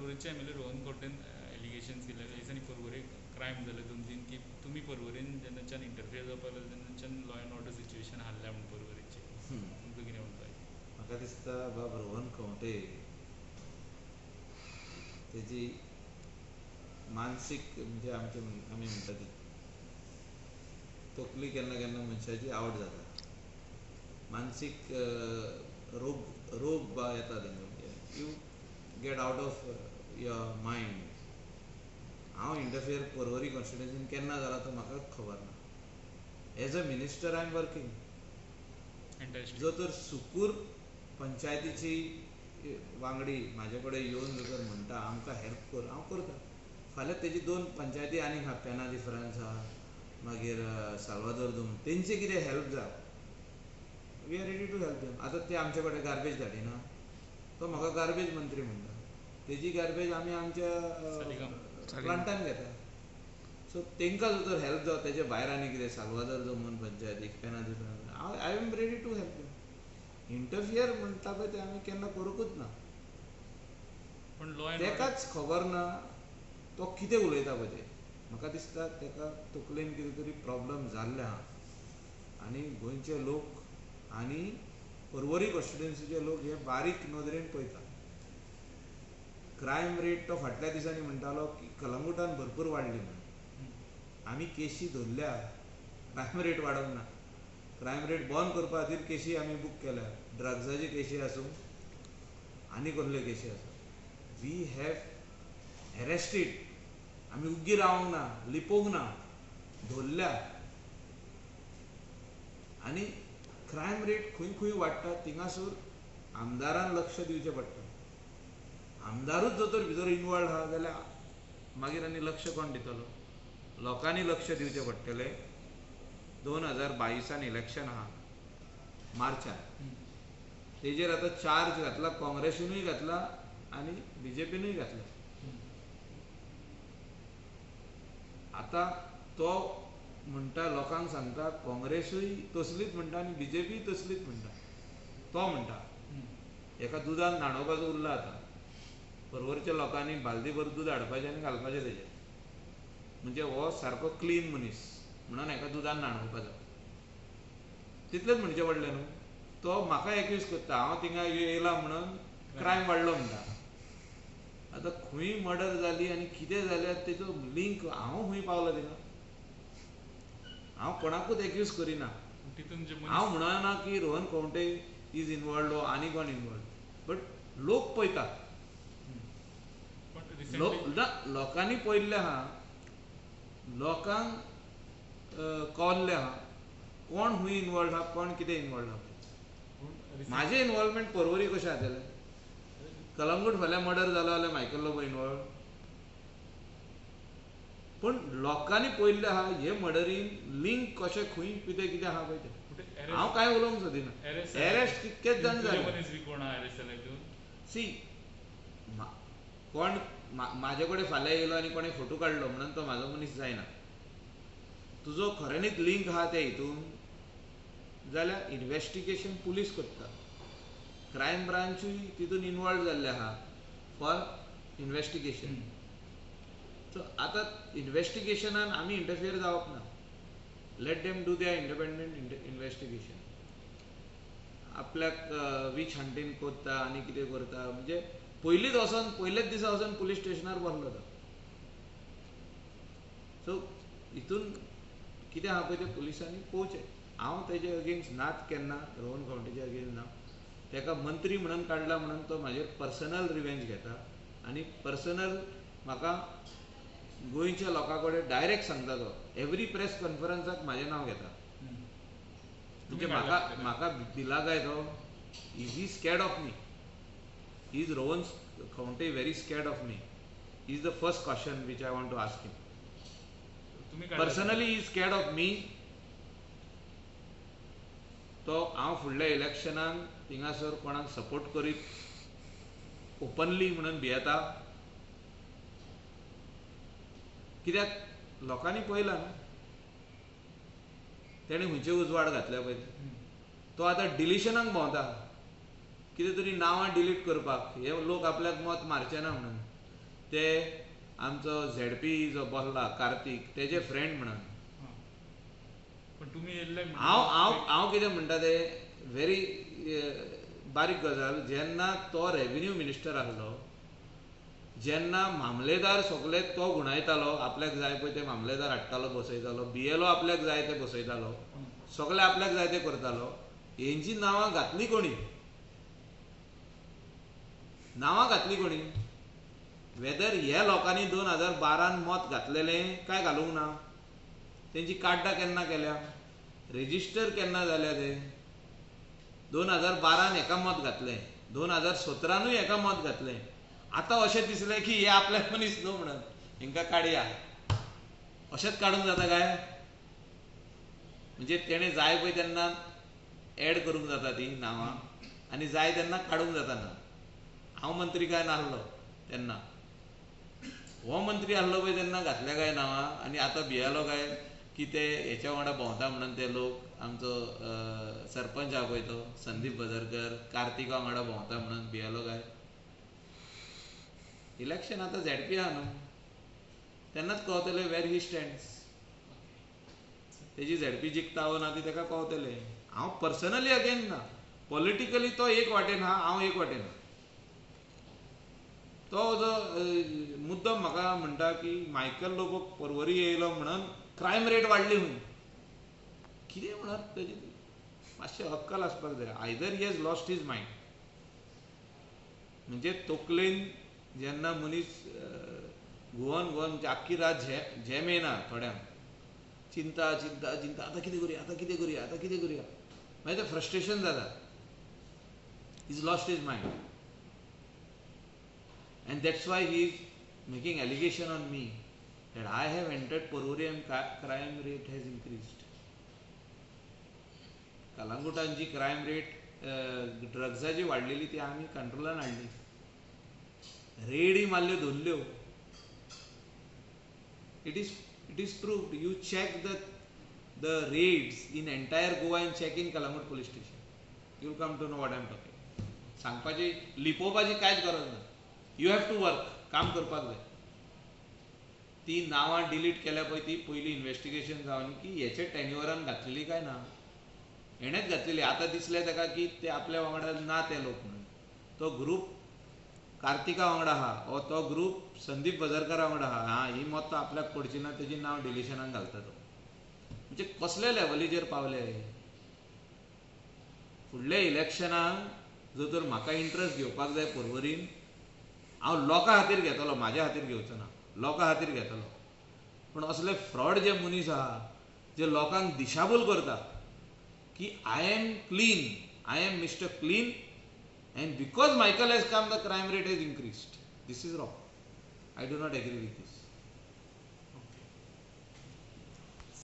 पर्वरीचे MLA Rohan खंवटेन allegations केले दिसांनी पर्वरे क्रायम जाले दोन तीन की तुमी पर्वरेन जेन्नाच्यान इंटरफियर जावपाक लागले तेन्नाच्यान लॉ एंड ऑर्डर सिच्युएशन हाल्ल्या म्हूण पर्वरेची. तुमकां कितें म्हणपाचें? म्हाका दिसता बाब रोहन खंवटे तेजी मानसीक म्हणजे आमचे आमी म्हणटा ती तकली केन्ना केन्ना मनशाची आवट जाता, मानसीक रोग रोग बा येता तेंका, you get out of your mind. हांव इंटरफियर पर्वरी कॉन्स्टिट्युएन्सीन केन्ना जाला तो म्हाका खबर ना. As a minister I am working. जो तर सुकूर पंचायतीची वांगडी म्हाजे कडेन येवन जर म्हणटा आमकां हेल्प कर, हांव करता. फाल्यां तेजी दोन पंचायती आनीक आहा, पेना दी फ्रांस आहा, मागीर साल्वादोर दोम, तेंचे कितें हेल्प जाय, we are ready to help them. आतां ते आमचे कडेन गार्बेज धाडिना, तो म्हाका गार्बेज मंत्री म्हणटा, तेजी गार्बेज आमी आमच्या प्लांटान घेता. सो तेंकां जर तर हेल्प जावं तेजे भायर आनी कितें साल्वादोर दोमन पंचायतीक, पेना दी फ्रांस, हांव I am ready to help them. Interfere म्हणटा पळय तें आमी केन्ना करूंकूच ना. तेकाच खबर ना तो कितें उलयता पळय तें. म्हाका दिसता तेका तकलेन कितें तरी प्रॉब्लम जाल्लें आहा आनी गोंयचे लोक आनी पर्वरी कॉन्स्टिट्युएन्सीचे लोक हे बारीक नदरेन पळयता. क्रायम रेट तो फाटल्या दिसांनी म्हणटालो की कलंगूटान भरपूर वाडली म्हणून. आमी केशी धरल्या, क्रायम रेट वाडोवंक ना. क्रायम रेट बंद करपा खातीर केशी आमी बूक केल्या, ड्रग्साची केशी आसूं आनी कसल्यो केशी आसूं. We have arrested, आमी उग्गी रावंक ना, लिपोवंक ना, धरल्या. आनी क्रायम रेट खंय खंय वाडटा थिंगासर आमदारान लक्ष दिवचें पडटा. आमदारूच जर तर भितर इनवॉल्व आहा जाल्यार मागीर आनी लक्ष कोण दितलो? लोकांनी लक्ष दिवचें पडटलें. 2022 इलेक्शन आहा मार्चान, तेजेर आतां चार्ज घातला, काँग्रेसीनूय घातला आनी बीजेपीनूय घातला. आतां तो म्हणटा, लोकांक सांगता काँग्रेसूय तसलीच म्हणटा आनी बीजेपीय तसलीच म्हणटा. तो म्हणटा एका दुदान न्हाणोवपाचो उरला आतां, पर्वरच्या लोकांनी बालदी भर दूद हाडपाचें आनी घालपाचें तेजेर, म्हणजे हो सारको क्लीन मनीस म्हणून एका दुदान न्हाणोवपाचो. तितलेंच म्हणचें पडलें न्हू. तो म्हाका एक्यूज करता हांव थिंगा येयला म्हणून क्रायम वाडलो म्हणटा. आतां खंय मर्डर जाली आनी कितें जालें तेजो लिंक हांव खंय पावलो थिंगा? हांव कोणाकूच एक्यूज करिना. हांव म्हणना की रोहन खंवटे is involved आनी कोण इनवॉल्वड, बट लोक पळयतात, लोकांनी पळयल्लें आहा, लोकांक कळ्ळें आहा कोण खंय इनवॉल्वड आहा, कोण कितें इनवॉल्वड आहा. म्हाजें इनवॉल्वमेंट पर्वरी कशें जातलें? कलंगूट फाल्यां मर्डर जालो जाल्यार मायकल लोबो इनवॉल्वड. पूण लोकांनी पळयल्लें आहा हे मर्डरीन लिंक कशें खंय कितें कितें आहा पळय तें. हांव कांय उलोवंक सोदिना. एरेस्ट कितकेच जाण जाले. सी कोण म्हाजे कडेन फाल्यां येयलो आनी कोणें फोटो काडलो म्हणून तो म्हाजो मनीस जायना. तुजो खऱ्यांनीच लिंक आहा त्या हितून जाल्यार इन्वेस्टिगेशन पुलीस करता, क्रायम ब्रांचूय तितून इनवॉल्व जाल्ले आहा फॉर इन्वेस्टिगेशन. सो आतां इन्वेस्टिगेशनान आमी इंटरफियर जावप ना. Let them do their independent investigation. आपल्याक वीच हंटींग करता आनी कितें करता म्हणजे पयलींच वचोन पयलेच दिसा वचोन पुलीस स्टेशनार बसलो तो. सो हितून कितें आहा पळय तें पुलिसांनी पळोवचें. हांव तेजे अगेन्स्ट नाच केन्ना, रोहन खंवटेच्या अगेन्स्ट ना. तेका मंत्री म्हणून काडला म्हणून तो म्हाजेर पर्सनल रिवेंज घेता आनी पर्सनल म्हाका गोंयच्या लोकां कडेन डायरेक्ट सांगता तो. एवरी प्रेस कॉन्फरन्साक म्हाजें नांव घेता. म्हणजे म्हाका म्हाका दिला काय तो? Is he scared of me? Is Rohan Khaunte very scared of me? Is the first question which I want to ask him. Personally is scared of me. तो हांव फुडल्या इलेक्शनाक थिंगासर कोणाक सपोर्ट करीत ओपनली म्हणून भियेता. कित्याक लोकांनी पळयलां न्हू तेणें खंयचे उजवाड घातल्या पळय. तो आतां डिलिशनाक भोंवता, कितें तरी नांवां डिलीट करपाक, हे लोक आपल्याक मत मारचे ना म्हणून. ते आमचो झेडपी जो बसला कार्तीक तेजे फ्रेंड म्हणून. पण तुमी येयल्ले. हांव हांव हांव कितें म्हणटा ते व्हेरी बारीक गजाल. जेन्ना तो रेवेन्यू मिनिस्टर आसलो जेन्ना मामलेदार सगळे तो गुणायतालो, आपल्याक जाय पळय ते मामलेदार हाडटालो बसयतालो, बीएलओ आपल्याक जाय ते बसयतालो, सगळे आपल्याक जाय ते करतालो. हेंची नांवां घातली कोणी? नांवां घातली कोणी? वेदर ह्या लोकांनी 2012 मत घातलेलें काय घालूंक ना, तेंची कार्डां केन्ना केल्या, रेजिस्टर केन्ना जाल्या, ते 2012 हेका मत घातलें, 2017नूय हेका मत घातलें. आतां अशें दिसलें की हे आपले मनीस न्हू म्हणून हेंकां काडया, अशेंच काडूंक जाता काय? म्हणजे तेणें जाय पळय तेन्ना एड करूंक जाता ती नांवां आनी जाय तेन्ना काडूंक जाता ना. हांव मंत्री काय नासलो तेन्ना, हो मंत्री आसलो पळय तेन्ना घातल्या काय नांवां, आनी आतां भियेलो काय की ते हेच्या वांगडा भोंवता म्हणून ते लोक, आमचो सरपंच आहा पळय तो संदीप बजरकर, कार्तिका वांगडा भोंवता म्हणून भियेलो काय? इलेक्शन आतां झेडपी आहा न्हू, तेन्नाच कळतलें वेर ही स्टँड्स. तेजी झेडपी जिखता वो ना ती तेका कळतलें. हांव पर्सनली अगेन ना, पॉलिटिकली तो एक वाटेन आहा, हांव एक वाटेन आहा. तो जो मुद्दम म्हाका म्हणटा की मायकल लोबो पर्वरी येयलो म्हणून क्रायम रेट वाडली म्हणून, कितें म्हणत तेजी मातशें अक्कल आसपाक जाय. Either he has lost his mind, म्हणजे तकलेन जेन्ना मनीस घुवन घुवन म्हणजे आख्खी रात झेम येना थोड्यांक, चिंता चिंता चिंता, आतां कितें करुया, आतां कितें करुया, आतां कितें करुया, मागीर तें फ्रस्ट्रेशन जाता. Is lost his mind and that's why he is making allegation on me that I have entered Porvorim and crime rate has increased. कलांगुटांची crime rate ड्रग्साची वाडलेली ती आमी कंट्रोलान हाडली, ready मारल्यो धरल्यो. It is proved. You check the raids in entire Goa and check in Calangute police station, you will come to know what I am talking. सांगपाची लिपोवपाची कांयच गरज ना. You have to work, काम करपाक जाय. ती नांवां डिलीट केल्या पळय ती पयली इन्वेस्टिगेशन जावन की हेचे टेन्युअरान घातलेली काय ना, हेणेच घातलेली. आतां दिसलें ताका की ते आपल्या वांगडा ना ते लोक म्हणून, तो ग्रूप कार्तिका वांगडा आहा वो तो ग्रूप संदीप बजरकरा वांगडा आहा, हा ही मतां आपल्याक पडची ना, तेजी नांव डिलिशनान घालता तो. म्हणजे कसल्या लेवलीचेर पावले. फुडल्या इलेक्शनाक जर तर म्हाका इंट्रस्ट घेवपाक जाय पर्वरीन, हांव लोकां खातीर घेतलो, म्हाज्या खातीर घेवचो ना, लोकां खातीर घेतलो. पूण असले फ्रॉड जे मनीस आहा जे लोकांक दिशाभूल करता की I am clean, I am mister clean, and because Michael has come the crime rate has increased, this is wrong. I do not agree with this.